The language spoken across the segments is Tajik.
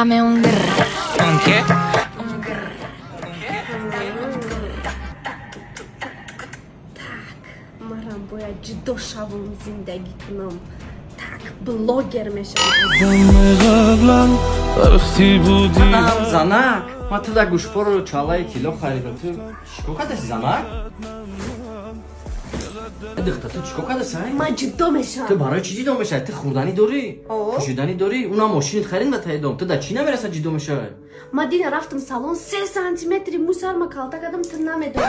Dame un grr. ¿Un qué? Так, марам бояд ҷудо шавам, зиндагӣ кунам. Так, блогер мешавам. Занак, ман ту да гӯшпору чалаи тилло харидам, ту чикор кардаси, занак? Духта, ту чикор кардаси? Ман ҷудо Ту мешавам. Барои чӣ ҷудо мешавӣ? Ту хӯрданӣ дорӣ, О. пӯшиданӣ дорӣ, унам мошинит харид ба таидом, ту да чӣ намераса ҷудо мешавӣ? Ман дина рафтам салон, 3 сантиметри мӯй сарма калта кардам, ту намедонӣ.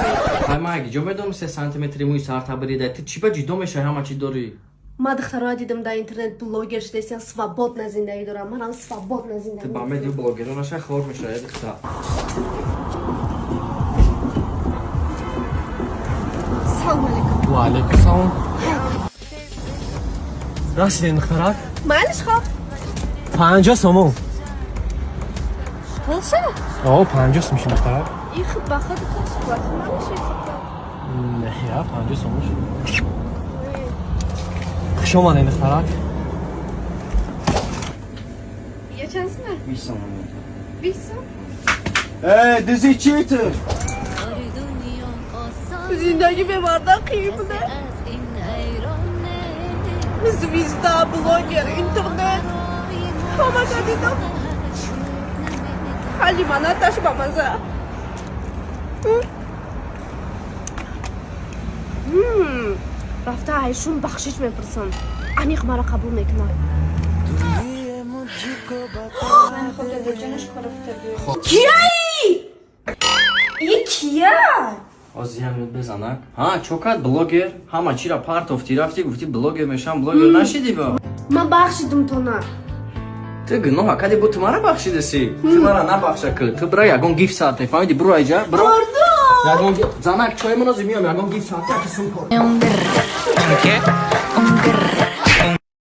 Ай, ман ҷо медонам, 3 сантиметри мӯи сарта бирида, ту чӣ ба ҷудо мешавӣ, ҳама чӣ дорӣ? Ман духтароя дидам дар интернет, блогер шудасиян, свободно зиндагӣ дорам, манам свободно Ту зиндагӣ. Ба медиу блогеро наша, хор мешавӣ, духта. Салому алейкум. Ва алейкум салом. Расидем, духтарак. Майлиш, хоб. 50 сомон. Пулша? О, 50 сом ши, духтарак. И худ ба худ платӣ намеши. Не, я 50 сомон ши. Хуш омадем, духтарак. Я чанд сум? 20 сомон. 20 сум. Эй, дузи чӣ ту? Зиндагӣ бемарда қиин буда. Звезда, блогер, интернет, ҳамаша дидам. Ҳали манаташ ба маза. Рафта айшун бахшиш мепурсам, аниқ маро қабул мекунад. Кияи? И кия? Ҳозир ям безанак, ҳа, чо кард блогер? Ҳама чира партофтӣ, рафтӣ, гуфтӣ блогер мешавам, блогер нашидӣ ба. Ман бахшидум тона. Ту гуноҳа кади, бу ту мара бахшидаси, ту мара набахша ки, ту бира ягон гиф сарте, фаҳмиди? Биро айҷа, биро ягон занак, чой мунози, миём, ягон гиф сарте, аки сум кор. Un grr. ¿Un qué?